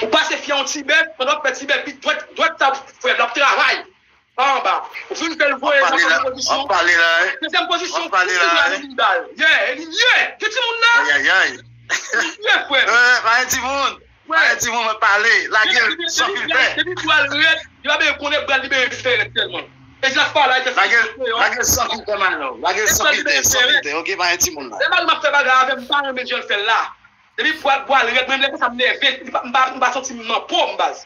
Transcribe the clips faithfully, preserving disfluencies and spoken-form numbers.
Ou pase fè yon ti bèf, pandan w ap fè ti bèf, dwèt, dwèt sa frè m, l ap travay pa anba. Ou fin fè l voye nan pale la, w ap pale la, wi. Dezyèm pozisyon, w ap pale la, wi. Li ba l. Yeah, li ye. Ki timoun nan? Ayayay. Li ye, frè m. Eh, pa gen timoun. Pa gen timoun, mwen pale. Lage l san filtè. Depi bra l rèd, li pa bezwen konnen bra l, li bezwen fè rèd sèlman. E jan pa la, lage l san filtè, my love. Lage l san filtè, san filtè. Ok, pa gen timoun la. Lè mari m ap fè bagay avè m, m pa renmen jan l fè l la. Depi bra, bra l rèd, mwen, lè konsa m nève, m pa, m pa, m pa santi m nan po m, baz.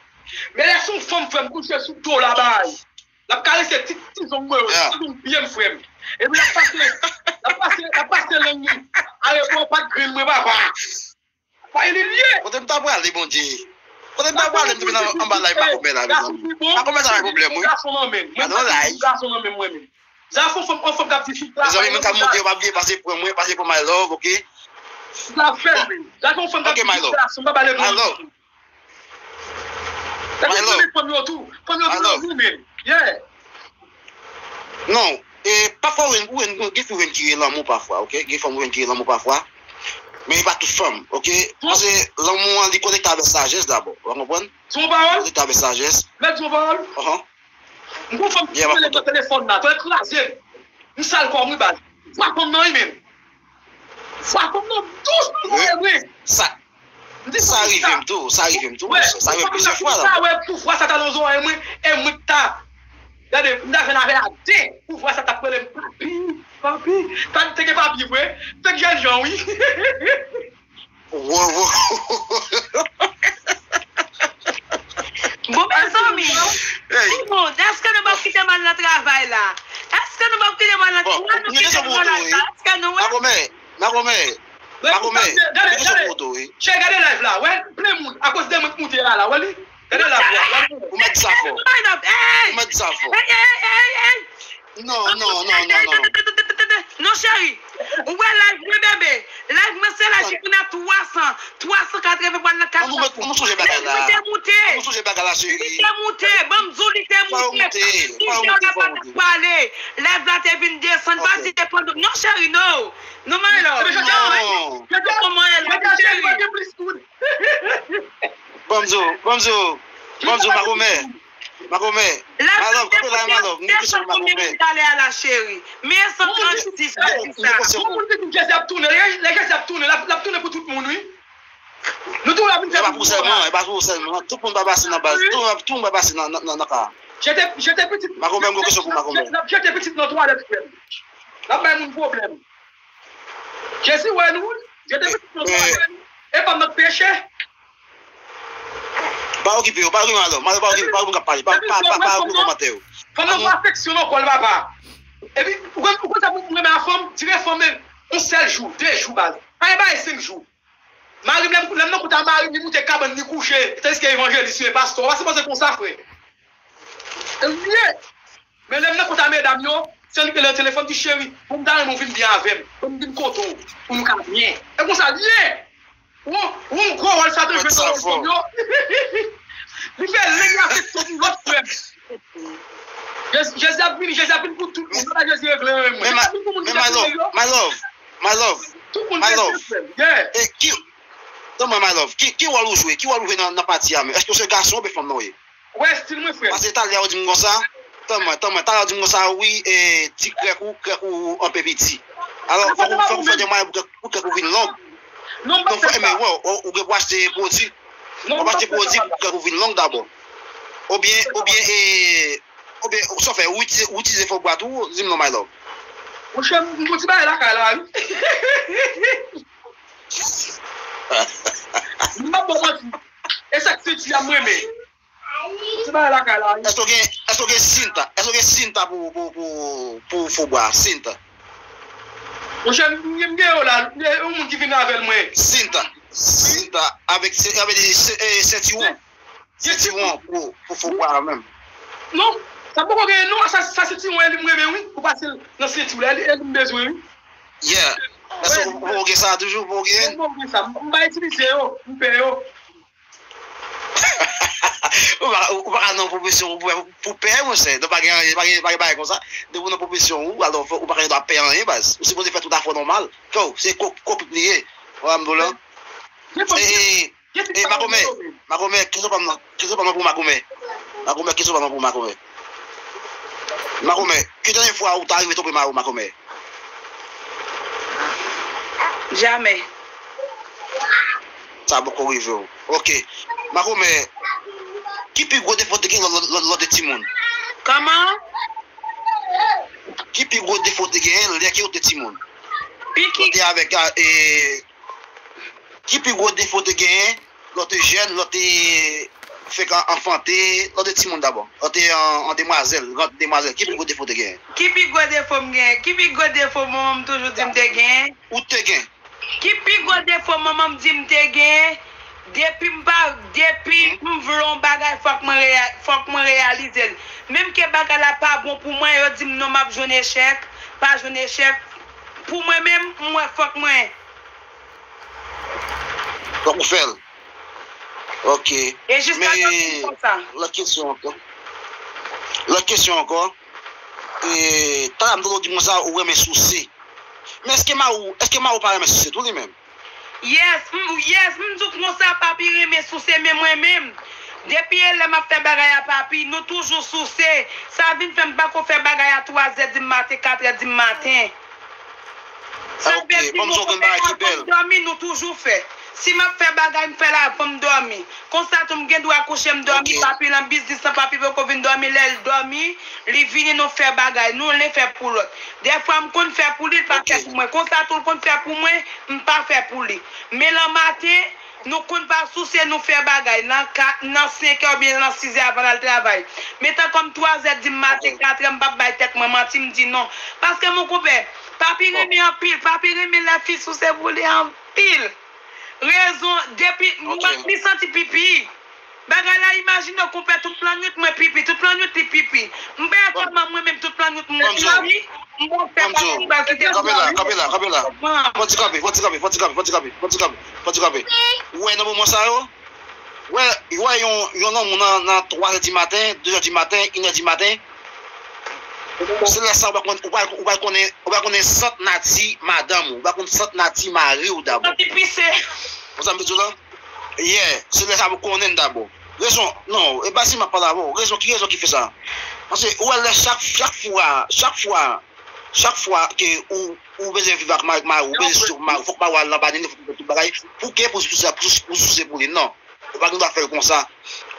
Men lè se yon fanm, frè m, kouche sou do l la, bay. L ap karese ti, ti zong mwen yo, ti zong pye m, frè m. Epi l ap pase, l ap pase, l ap pase lang li. Arepò pa t grenn mwen, papa. Pa li l ye. Kote m ta prale, Bondye? Kote m ta prale, m te vin anba live Makomè la, mezanmi. Makomè sa bay pwoblèm, wi. Gason nan men m. Mwen pa gason nan men m, mwen menm. Zafè yon fanm, yon fanm k ap di fi la. Mezanmi, moun k ap monte yo, pa bliye pase pran mwen, pase pran my love, ok? Zafè, men. Zafè yon fanm k ap di fi la, m pa ba leve yon. Sa te goumen fanm yo tou. Fanm yo tou nan goumen. Yeah. Non, e, pafwa ou jwenn, ou jwenn, gen fi ou jwenn ki ye lanmou pafwa, ok? Gen fanm ou jwenn ki ye lanmou pafwa. Men e pa tout fanm, ok? Paske lanmou an, li konekte avèk sajès dabò. Ou konprann? Se yon pawòl? Konekte avèk sajès. Mèt di yon pawòl? Ahan. M gon fanm ki rele nan telefòn la, tande kraze m. M sal kò m wi baz. Vwa fanm nan wi menm. Vwa fanm nan dous pou mwen vre. Sa, sa rive m tou, sa rive m tou, monchè. Sa rive m plizyè fwa la. Sa wè pou vwa sa ta nan zòrèy mwen, e mwen ta. Gade, m ta jwenn avè l a de, pou vwa sa t ap rele m papi, papi. Sa te gen papi vre. Se jèn jan wi. Wo, wo. Bon, mezanmi, timoun, èske nou p ap kite m al nan travay la? Èske nou p ap kite m al nan travay la? Èske nou wè? Makomè, Makomè, Makomè, gade, gade, chè, gade live la, wè, plen moun, akoz de mwen k moute a la, wè li? Gade live la, gade. Ou mèt di sa fò. Ou mèt di sa fò. Non, non, non, non, non. Non, cheri. Ou wè live mwen, bebe. Live mwen se la jis nan twa san, twa san katreven pral nan kat san. An nou sonje bagay la. Li te moute. An nou sonje bagay la, cheri. Li te moute. Ban m di w, li te moute. Li te moute, fò moute. Live la te vin desann. Pa di depann. Non, cheri, no. Non, my love. Non. Kòman e la, cheri? Ban m di w, ban m di w, ban m di w, Makomè. Makomè. My love, kanpe la, my love. M gen kesyon pou Makomè. Talè a la, cheri. Men san transis, cheri, sa. Bon, moun ki di Jezi ap tounen, lè, lè Jezi ap tounen, l ap, l ap tounen pou tout moun, wi. Nou tou la vin fè. E pa pou sèlman, e pa pou sèlman. Tout moun pa pase nan baz. Tout, tout moun pa pase nan, nan, nan, nan ka. Jete, jete pitit. Makomè, m gen kesyon pou Makomè. N ap jete pitit nan twalèt, frè m. N ap bay moun pwoblèm. Jezi wè nou, wi. Jete pitit nan twalèt. E pa m nan peche. Pa okipe yo, pa okipe yo, pa okipe, pa okipe k ap pale, pa, pa, pa, pa okipe kòmantè yo. Fanm nan gon afeksyon nan kò l, papa. Epi, ou konn, ou konn sa pou mwen renmen a fanm, tire fanm yon sèl jou, de jou, baz. Pa gen bagay senk jou. Mari m, lè m, lè m nan kont a mari m, li moute kabann, li kouche, tandiske evanjelis yo e pastè, w pa sipoze konsa, frè. L ye. Men lè m nan kont a medam yo, se li k rele nan telefòn, di cheri, bon, m ta renmen w vin byen avè m. Bon, m vin kote w pou nou ka byen. E konsa l ye. Ou, ou yon gwo wòl Satan jwe nan wòl fanm yo. Li fè leng afeksyon pou lòt frè m. Jezi, Jezi ap vini, Jezi ap vini pou tout moun. Bagay Jezi regle yo, men. Men my love, my love, my love. Tout moun regle frè m. Yeah. E ki, tann mwen, my love, ki, ki wòl ou jwe? Ki wòl ou jwe nan, nan pati a menm? Èske w se gason oubyen fanm nan w ye? Ou wè estil mwen, frè m. Paske talè a ou di m konsa. Tann mwen, tann mwen, talè a ou di m konsa, wi, e, ti krèk ou, krèk ou anpe piti. Alò, fòk ou, fòk ou fè de mwayen pou krèk, pou krèk ou vin long. Non, m pa fè sa. Donk, fò, men, wè, ou, ou gen pou achte pwodui. Non, m pa fè sa, papa. Ou achte pwodui pou krèk ou vin long dabò. Oubyen, oubyen, e, oubyen, sa w fè, ou itilize, ou itilize fo bwa tou, di m non, my love. Monchè, m gon ti bagay lakay la, wi. M p ap ba w manti. E sa k senti a m renmen. Ti bagay lakay la, wi. Èske w gen, èske w gen cinta? Èske w gen cinta pou, pou, pou, pou fo bwa? Cinta. Monchè, m, m gen yo la. Yon moun ki vin avè l, mwen. Cinta. Cinta. Avèk, se, avèk se, e, sentiwon. Sentiwon pou, pou fo bwa a menm. Non. Sa poko genyen, non. Sa, sa sentiwon, e li m renmen, wi. Pou pase l nan senti w la. E li, e li m bezwen, wi. Yeah. Èske w, w gen sa toujou? Ou gen? M pa gen sa. M pa itilize yo. M pè yo. Ou pa, ou pa ka nan pwofesyon ou pou, pou pè, monchè. Donk, pa gen, pa gen, pa gen bagay konsa. Depi ou nan pwofesyon ou, alò, fò, ou pa gen dwa pè anyen, baz. Ou sipoze fè tout afè w nòmal. Fò, se ko-, kopit li ye. Wè, m di w la. E, Makomè, Makomè, kesyon pa m nan, kesyon pa m nan pou Makomè. Makomè, kesyon pa m nan pou Makomè. Makomè, ki dènye fwa ou ta rive twonpe mari w, Makomè? Jamè. Sa poko rive w. Ok. Makomè, ki pi gwo defo te gen lè, lè, lè, lè w te timoun? Kòman? Ki pi gwo defo te gen lè ke w te timoun? Pi ki? Lè w te avèk, a, e, ki pi gwo defo te gen lè w te jèn, lè w te fèk an-, anfante, lè w te timoun dabò? Lè w te an, an demwazèl, rant demwazèl, ki pi gwo defo te gen? Ki pi gwo defo m gen? Ki pi gwo defo manman m toujou di m te gen? Ou te gen? Ki pi gwo defo manman m di m te gen? Depi m pa, depi m vle yon bagay, fòk mwen reya-, fòk mwen reyalize l. Menm ke bagay la pa bon pou mwen, yo di m non, m ap jwenn echèk, pa jwenn echèk. Pou mwen menm, m wè fòk mwen. Fòk ou fè l. Ok. E jiska jodi m konsa. Lòt kesyon ankò. Lòt kesyon ankò. E, talè m tande w di m konsa, ou renmen souse. Men èske mari w, èske mari w pa renmen souse tou li menm? Yes, m, yes, m di w konsa, papi renmen souse, men mwen menm, depi e lè m ap fè bagay a papi, nou toujou souse. Sa vin fè m pako fè bagay a twazè di maten, katrè di maten. Sa vle di nou koupe avan m dòmi, nou toujou fè. Si m ap fè bagay, m fè l avan m dòmi. Konsa tou, m gen dwa kouche, m dòmi, papi nan biznis lan, papi poko vin dòmi, lè l dòmi, li vini, nou fè bagay, nou len fè pou lòt. Dèfwa, m konn fè pou li, l pa fè pou mwen. Konsa tou, l konn fè pou mwen, m pa fè pou li. Men lan maten, nou konn pa souse, nou fè bagay. Nan kat, nan senkè oubyen nan sizè avan l al travay. Men tan kòm twazè di maten, katrè, m p ap bay tèt mwen manti, m di non. Paske mon konpè, papi renmen anpil, papi renmen lè fi souse pou li anpil. Rezon, depi mwen, li santi pipi. Bagay la, imajine w konpè, tout lannwit mwen pipi, tout lannwit li pipi. M pa kòman mwen menm tout lannwit mwen pipi. M bon fè pa pipi. Kanpe la, kanpe la, kanpe la. Fò ti kanpe, fò ti kanpe, fò ti kanpe, fò ti kanpe, fò ti kanpe, fò ti kanpe. Ou wè nan moman sa yo, wè, wè yon, yon nonm nan, nan twazè di maten, dezè di maten, inè di maten, se lè sa ou pa konn, ou pa, ou pa konnen, ou pa konnen sant nati madanm ou, ou pa konn sant nati mari w dabò. Santi pise. Ou sa m di w la? Yeah, se lè sa pou konnen l dabò. Rezon, non, e pa si m ap pale avè w. Rezon, ki rezon ki fè sa? Paske ou wè lè chak, chak fwa, chak fwa, chak fwa ke ou, ou bezwen viv ak mari, mari, ou bezwen souse pou mari, fòk mari w al nan bani, fòk ou fè tout bagay. Pou ke, pou, pou, pou, pou souse pou li, non. Ou pa gen dwa fè l konsa.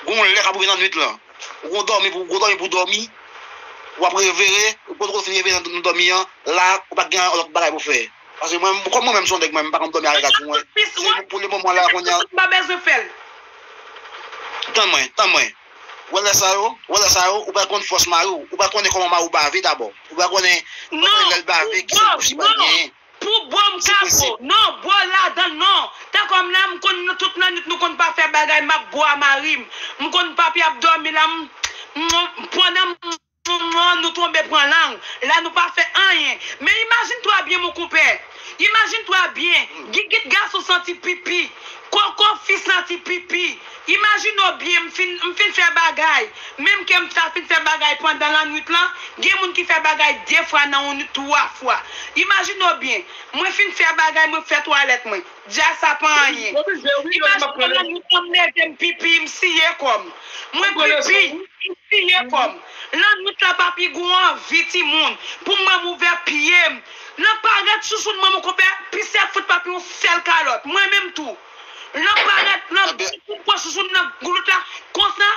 Gon lè k ap rive nan nwit lan. Ou gon dòmi pou, gon dòmi pou dòmi. W ap revere, ou konn fin revere nan, nan dòmi an, la, ou pa gen lòt bagay pou fè. Paske mwen, kòm mwen menm se yon nèg, mwen, m pa konn dòmi avèk gad sou mwen. Se pou, pou le moman la, kounye a. M pa bezwen fè l. Tann mwen, tann mwen. Ou wè lè sa yo, ou wè lè sa yo, ou pa konn fòs mari w, ou pa konnen kòman mari w bave dabò. Ou pa konnen, ou pa konnen lè l bave, ki sèl bouch li pral genyen. Pou bò m ka bò. Non, bò ladan non. Tankou m la, m konn tout lannwit nou konn pa fè bagay, m ap bò a mari m. M konn papi ap dòmi la, m, m, pandan m, m, nou tonbe pran lang. La nou pa fè anyen. Men imajine twa byen, mon konpè. Imajine twa byen. Gigit gason santi pipi. Koko fi santi pipi. Imajine w byen, m fin, m fin fè bagay. Menm ke m ta fin fè bagay pandan lannwit lan, gen moun ki fè bagay de fwa nan yon nwit, twa fwa. Imajine w byen, mwen fin fè bagay, mwen fè twalèt mwen. Dja sa pa anyen. Imajine w lannwit lan, m leve, m pipi, m siye kò m. Mwen pipi, m siye kò m. Lannwit lan, papi, gon anvi timoun. Pou mwen, m ouvè pye m. Nan parèt chouchoun mwen, mon konpè, pise ap fout papi yon sèl kalòt. Mwen menm tou. Nan parèt, nan, pou pran chouchoun nan goulout la, konsa,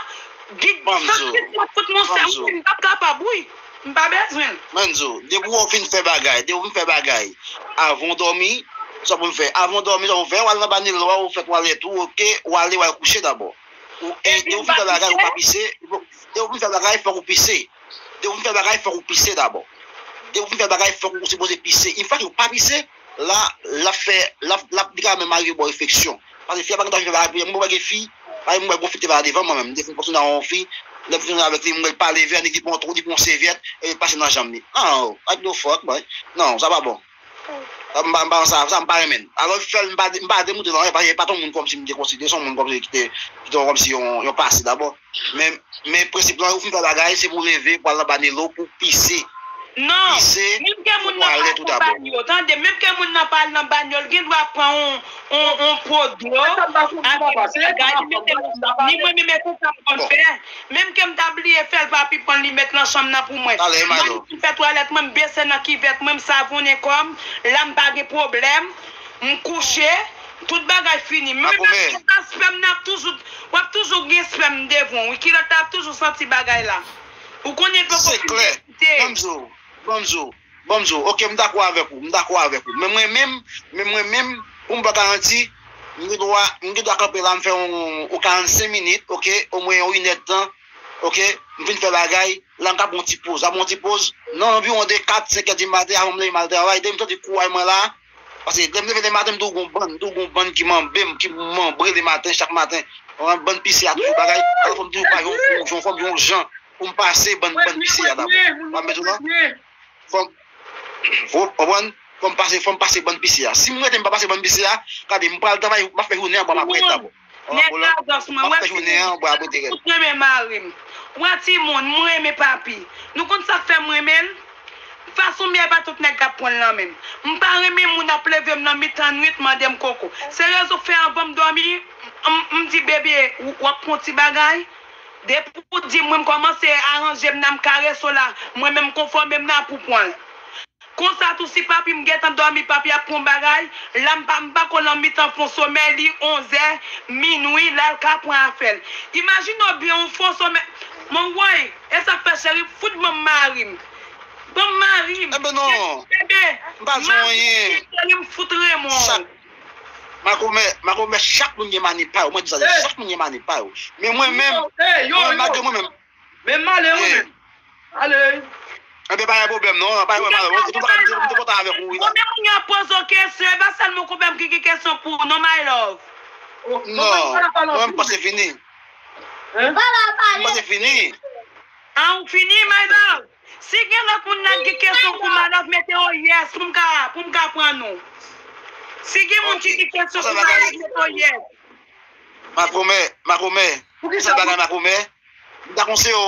gig, santi ap fout yon sèl. Wi, m p ap kapab, wi. M pa bezwen l. Mwen di w, depi w fin fè bagay, depi w fin fè bagay, avan w dòmi, sa pou w fè? Avan w dòmi, sa pou w fè? W al nan bani lwa, w fè twalèt ou, ok, w ale, w al kouche dabò. Ou, e, depi w fin fè bagay, ou pa pise, depi w fin fè bagay, fòk ou pise. Depi w fin fè bagay, fòk ou pise dabò. Depi w fin fè bagay, fòk ou sipoze pise. Yon fwa ke w pa pise, la, l ap fè, l ap, l ap, li ka menm arive ba w enfeksyon. Paske fi a pa gen dwa fin fè bagay pou li. Mwen wè gen fi, pa gen mwen wè gon fi te pale devan mwen menm. M te fin pran sou nan yon fi, lè m fin avèk li, m wè l pa leve, annik li pran yon twou, li pran yon sèvyèt, e pase nan janm li. Ah, what the fuck, boy? Non, sa pa bon. M pa, m pa sa, sa m pa renmen. Alò, fè l, m pa, m pa demoute non, e pa, e pa t yon moun kòmsi m te konsidere, se yon moun kòmsi ki te, ki te kòmsi yon, yon pase dabò. Men, men prensip lan, ou fin fè bagay, se pou leve, pou al nan bani lwa, pou pise. Non, menm ke moun nan pa al nan banyòl, tande, menm ke moun nan pa al nan banyòl, gen dwa pran yon, yon, yon po dlo, avèk bagay, li mete nan chanm li, mwen menm, e konsa m konn fè. Menm ke m ta bliye fè l, papi pran l, li met nan chanm nan pou mwen. Lè m fin fè twalèt mwen, m bese nan kivèt mwen, m savonnen kò m, la m pa gen pwoblèm, m kouche, tout bagay fini. Menm lè m gen spèm nan, ap toujou, w ap toujou gen spèm devan w, wi, kilòt la ap toujou santi bagay la. Ou konnen poko fin depite. Ban m di w, ban m di w, ban m di w. Ok, m dakò avèk ou, m dakò avèk ou. Men mwen menm, men mwen menm, pou m ba garanti, m gen dwa, m gen dwa kanpe la, m fè yon, yon karannsenk minit, ok, omwen yon inèdtan, ok, m fin fè bagay, la m ka pran yon ti poz. Apre yon ti poz, nan anviwon de kat, senk è di maten, avan m leve m al travay, depi m santi kouray mwen la, paske lè m leve lematen, m toujou gon bann, m toujou gon bann ki manbre m, ki manbre lematen, chak maten. Yon bann pise a toujou bagay, alò fò m toujou pa yon, yon, yon, yon jan pou m pase bann, bann pise a dabò. W ap mete w la? Fò m, w konprann? Fò m pase, fò m pase bann pise a. Si m rete m pa pase bann pise a, gade, m pral travay, m ap fè jounen an, bon, m ap ret dabò. Nèg ladans mwen, w ap fè jounen an, bon, ap rete rèd. Mwen renmen mari m. W a timoun, mwen renmen papi. Nou konn sa k fè m renmen l? Fason m ye a, pa tout nèg k ap pran l nan men m. M pa renmen moun ap leve m nan mitan nwit mande m koko. Se rezon k fè anvan m dòmi, m, m di bebe, w, w ap pran ti bagay? Depi w di m, mwen m kòmanse aranje m nan, m karese w la, mwen menm m konfòme m nan pou pran l. Konsa tou, si papi m gentan dòmi, papi ap pran bagay, la m pa, m pa ko nan mitan fon somèy li, onzè, minwi, la l ka pran afè l. Imajine w byen, yon fon somèy. Mwen, woy, e sa k fè cheri, fout ban m mari m. Ban m mari m. Enben non, m pa di w anyen. Cheri, m fout renmen w. Makomè, makomè, chak moun gen mani pa yo. Mwen di sa, chak moun gen mani pa yo. Men mwen menm, mwen menm, malgre mwen menm. Men m ale, mwen menm. Ale. Enben, pa gen pwoblèm, non. Pa gen pwoblèm, non. Mwen te kontan avèk ou, wi, la. Mwen menm, moun yo poze w kesyon, e pa sèlman konpè m ki gen kesyon pou ou, non, my love. Non, mwen menm, m panse fini. M panse fini. Ah, ou fini, my love? Si gen lòt moun nan ki gen kesyon pou Malòv, mete yon yes pou m ka, pou m ka pran nou. Si gen moun ki gen kesyon pou Malòv, mete yon yes. Makomè, makomè. Poukisa bagay makomè? M ta konseye w.